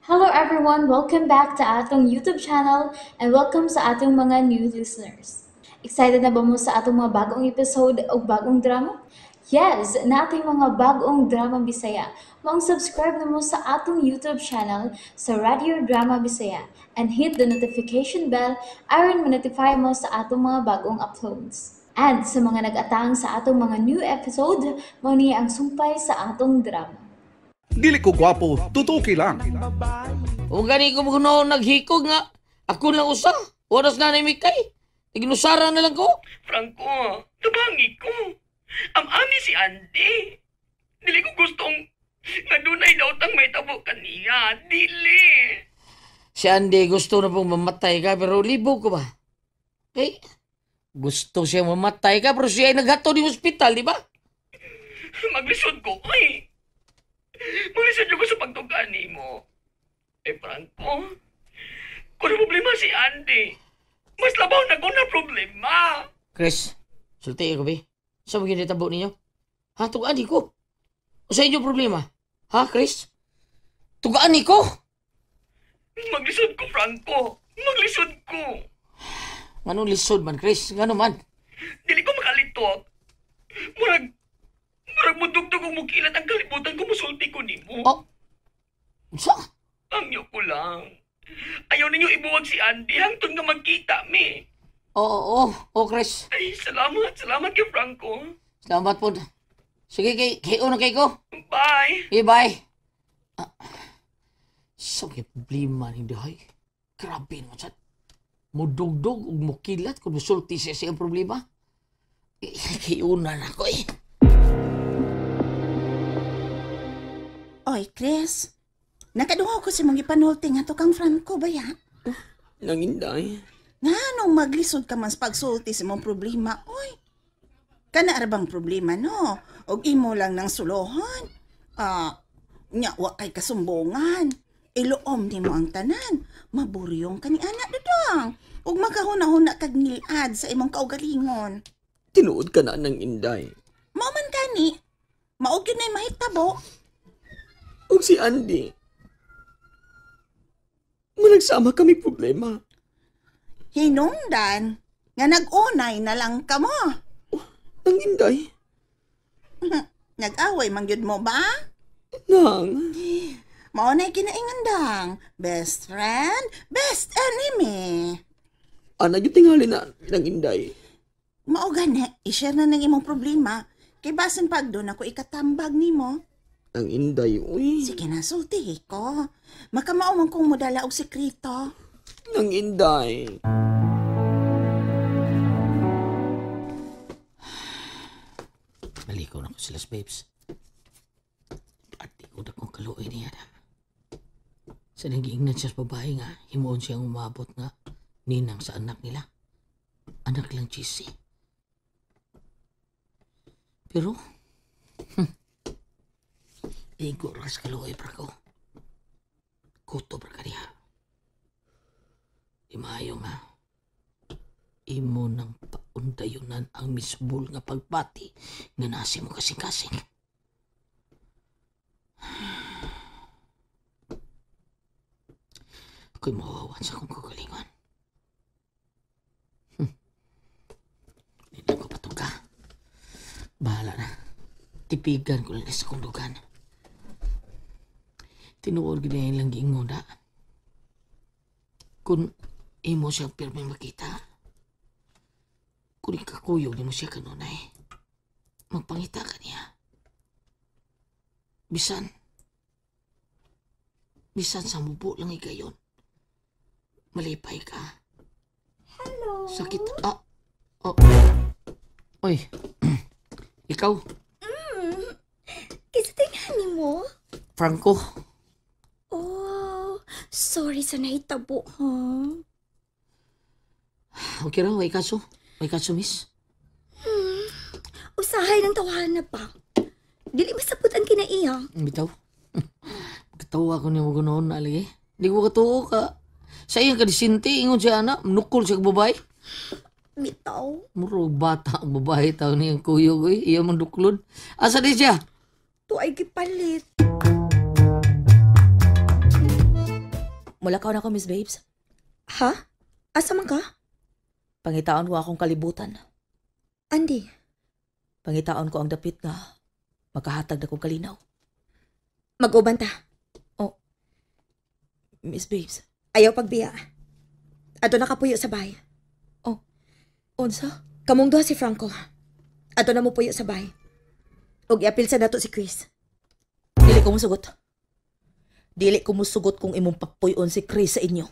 Hello everyone! Welcome back to atong YouTube channel and welcome sa atong mga new listeners. Excited na ba mo sa atong mga bagong episode o bagong drama? Yes! Nating mga bagong drama Bisaya. Maong subscribe na mo sa atong YouTube channel sa Radio Drama Bisaya and hit the notification bell aron ma-notify mo sa atong mga bagong uploads. And sa mga nag-atang sa atong mga new episode, mao ni ang sumpay sa atong drama. Dili ko gwapo, tutuki lang. O gani ko kuno naghikog nga. Ako lang usa. Oras na na mikay. Ignusara na lang ko. Franco, tubangi ko. Am-ami si Andy. Dili ko gustong nga dunay daotang may tabo kaniya. Dili. Si Andy gusto na pong mamatay ka pero libog ko ba? Okay. Gusto siya mamatay ka pero siya ay naghato di ospital, di ba? Maglisod ko, ay. Maglisod ko sa pagtugan mo. Eh, Franco, kung problema si Andy, mas labaw na ko na problema. Chris, sulti ko be. Sa mga ginitabo ninyo? Ha, tugaan ko. O sa inyo problema? Ha, Chris? Tugaan ko? Maglisod ko, Franco. Maglisod ko. Nganong lisod man, Chris? Ngano man? Dili ko makalitok. Murag mudugdog og mukilat ang kalibutan ko musulti ko nimo. Oh. Unsa? Angyo ko lang. Ayaw ninyo ibuwag si Andy hangtod nga magkita mi. Oo, oo, Chris. Ay, salamat. Salamat kay Franco. Salamat po. Sige, kay una kay ko. Bye. Okay, bye. Ah, so, kay problema ni Dahay. Grabe naman sad. Mudugdog ug mukilat kung musulti siya siyang problema. Eh, kay una na ko eh. Oy, Chris. Nakadungaw ko si mong ipanulti nga to kang Franco ba ya? Nanginday. Nga nung maglisod ka man sa pagsulti sa mong problema, oy. Kana ara bang problema, no? Og imo lang ng sulohon. Ah, nya wa kay kasumbongan. Iluom nimo ang tanan. Maburyong ka ni anak dudong. Ug makahuna-huna kag ngilad sa imong kaugalingon. Tinuod ka na ng inday. Mao man kani. Mao gyud nay mahitabo. Og si Andy. Managsama kami problema. Hinungdan nga nag-unay na lang kamo. Oh, nang inday. Nag-away man gyud mo ba? Nang. Mao nay kinaingan dang. Best friend, best enemy. Ana gyud tingali na nang inday. Mao gani, i-share na nang imong problema. Kay basin pag doon ako ikatambag nimo. Ang inday, uy. Sige na, sultihi ko. Makamao man kong modala og sekreto. Nang inday. Nalikaw na ko sila, babes. At di ko na kong kaluoy niya na. Sa nagiingnan siya sa babae nga, himuon siyang umabot nga ninang sa anak nila. Anak lang cheesy. Pero, igo ras kaluoy pra ko. Kuto pra ka niya. Di maayo nga. Imo nang paundayunan ang misbul nga pagbati nga nasi mo kasing-kasing. Ako'y mawawan sa akong kagalingon. Hindi ko patong ka. Bahala na. Tipigan ko lang sa akong dugan. Tinuod gid na ilang giingon na. Kung imo siya pirmi makita, kung ikakuyog ni mo siya kanunay, magpangita ka niya. Bisan sa mubo lang igayon, malipay ka. Hello. Sakit. Ah, oh. Oy, ikaw? Kisa tingani mo? Franco. Oh, sorry sa nahitabo, ha? Okay ra, way kaso. Way kaso, miss. Usahay ng tawahan na pa. Dili masapot ang kinaiya. Bitaw. Katawa ko niyo mo ganoon na lagi. Di ko katuo ka. Sa iyang kadisinti, ingon siya anak, nukol siya babae. Bitaw. Muro bata ang babae tao niyang kuyog, oy. Iya man duklod. Asa di siya? To ay gipalit. Mulakaw na ko, Miss Babes. Ha? Asa man ka? Pangitaon ko akong kalibutan. Andy. Pangitaon ko ang dapit nga makahatag na kong kalinaw. Mag-uban ta. Oh, Miss Babes. Ayaw pagbiya. Ato nakapuyo sa bahay. Oh, unsa? Kamong duha si Franco. Ato na mo puyo sa bahay. Og iapil sa nato si Chris. Dili ko musugot. Dili ko musugot kung imong papuyon si Chris sa inyo.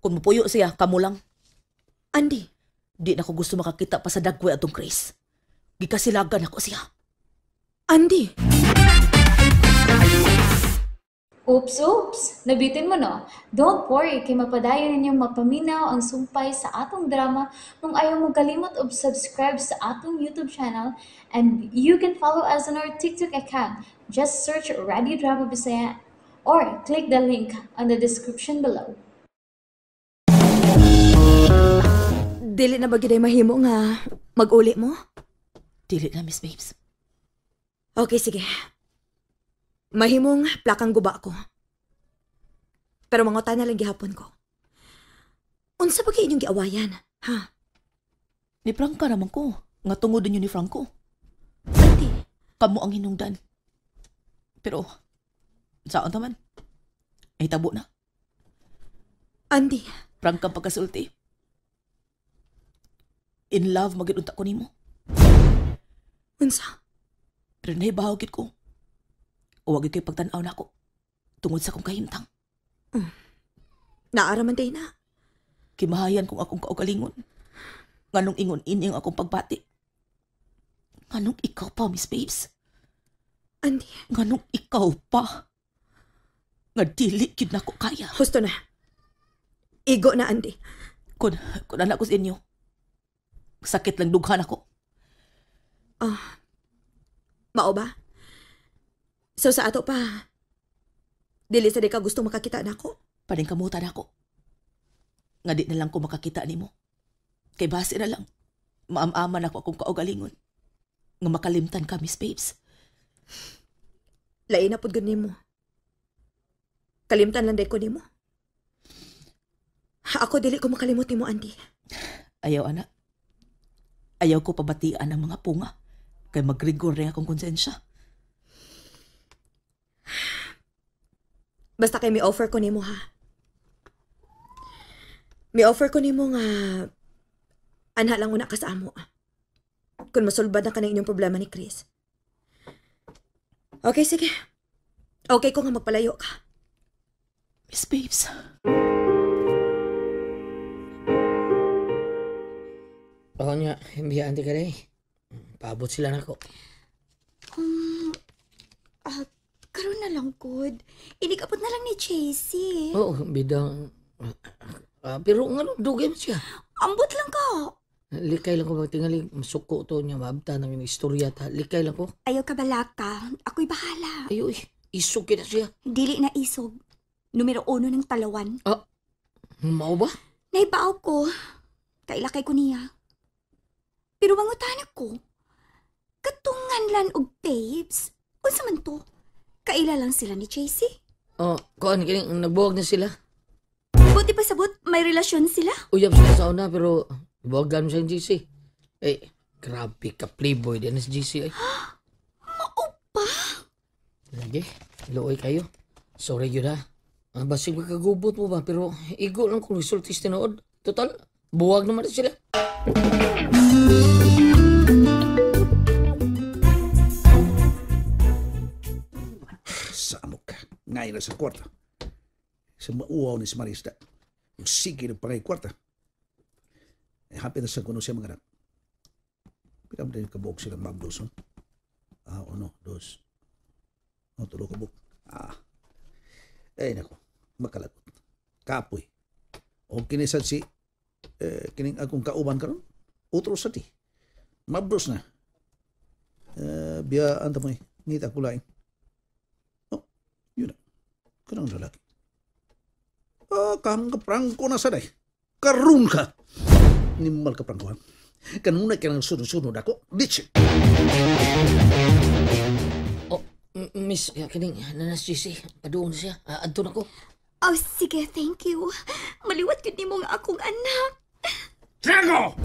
Kung mupuyo siya, kamo lang. Andy. Di na ko gusto makakita pa sa dagway atong Chris. Gikasilagan ako siya. Andy! Oops, oops! Nabitin mo, no? Don't worry, kay mapadayon ninyong mapaminaw ang sumpay sa atong drama kung ayaw mo kalimot og subscribe sa atong YouTube channel, and you can follow us on our TikTok account. Just search Radio Drama Bisaya or click the link on the description below. Dili na ba giday mahimo nga mag-uli mo? Dili na, Miss Babes. Okay, sige. Mahimong plakang guba ko. Pero mangutan na lang gihapon ko. Unsa ba kay inyong giawayan, ha? Ni Franco naman ko. Nga tungod ninyo ni Franco. Ate. Kamo ang hinungdan. Pero, saan taman? Ay tabo na. Andy. Prangka pagkasulti. In love magid unta ko nimo. Unsa? Pero nahibaw gid ko. Huwag kay pagtan-aw nako. Tungod sa akong kahimtang. Naaraman day na. Kimahayan kung akong kaugalingon. Nganong ingon ini ang akong pagbati. Nganong ikaw pa, Miss Babes? Andy. Nganong ikaw pa? Nga dili gyud nako kaya. Husto na. Igo na, Andy. Kun anak ko sa inyo, sakit lang dughan ako. Ah, mao ba? So sa ato pa, dili sa di ka gusto makakita nako? Paningkamutan ako. Nga di na lang ko makakita nimo. Kay base na lang, maam-aman ako akong kaugalingon. Nga makalimtan ka, Miss Babes. Lain na pud gud nimo. Kalimtan lang day ko nimo. Ako dili ko makalimot nimo, Andy. Ayaw, anak. Ayaw ko pabatian ang mga punga. Kay magrigor rin akong konsensya. Basta kay may offer ko nimo, ha? May offer ko nimo nga anha lang una ka sa amo. Kung masulbad na ka ng inyong problema ni Chris. Okay, sige. Okay ko nga magpalayo ka. Miss Babes. Ako niya, biyaan ti ka rin. Paabot sila na ko. Karon na lang, good. Inikabot na lang ni Chasey. Oo, bidang. Pero nga no, dugay mo siya. Ambot lang ka. Likay lang ko magtingali. Masuko to niya, maabta ng istorya ta. Likay lang ko. Ayaw ka balaka. Ako'y bahala. Ayaw eh. Isog kita siya. Dili na isog. Numero 1 ng talawan. Ah, mao ba? Naibaaw ko. Kailakay ko niya. Pero mangutan ako. Katungan lan og babes. Unsa man to? Kaila lang sila ni Chasey. Oh, kuan kining nagbuwag na sila. Buti pa sabot, may relasyon sila. Uyab sila sa una pero buwagan mo siya yung GC. Eh, grabe ka playboy din sa GC ay. Mao pa? Lagi, luoy kayo. Sorry yun ha. Basig magkagubot mo ba pero igo lang kung resultis tinuod. Total, buwag naman sila. Sa amok ka. Ngayon na sa kwarta. Sa mauaw ni si Marista. Yung sige ng pangay kwarta. Eh, happy na sa kuno siya mga anak. Pila mo din kabuok sila mabdos, no? Ah, uno, dos. Oh, tulo kabuk. Ah. Eh, nako. Makalagot. Kapoy. O kinisad si, kining akong kauban karon. Otro sa ti. Mabdos na. Biyaan ta mo eh. Ngita ko lain. Oh, yun na. Kanang lalaki. Ah, kang kaprangko na saday. Karun ka. Nimal ka prangko, ha? Kanunay ka ng sunod-sunod ako. Bitch! Oh, miss, kining, nanas GC. Paduon siya. Adto na ko. Oh, sige, thank you. Maliwat gyud nimo nga akong anak. Franco!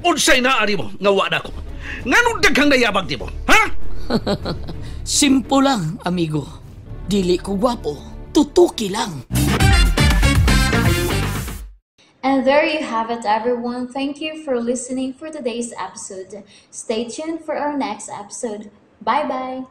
Unsay naa nimo nga wa nako? Nganong daghang nayabag nimo? Ha? Simple lang, amigo. Dili ko gwapo. Tutuki lang. And there you have it, everyone. Thank you for listening for today's episode. Stay tuned for our next episode. Bye bye.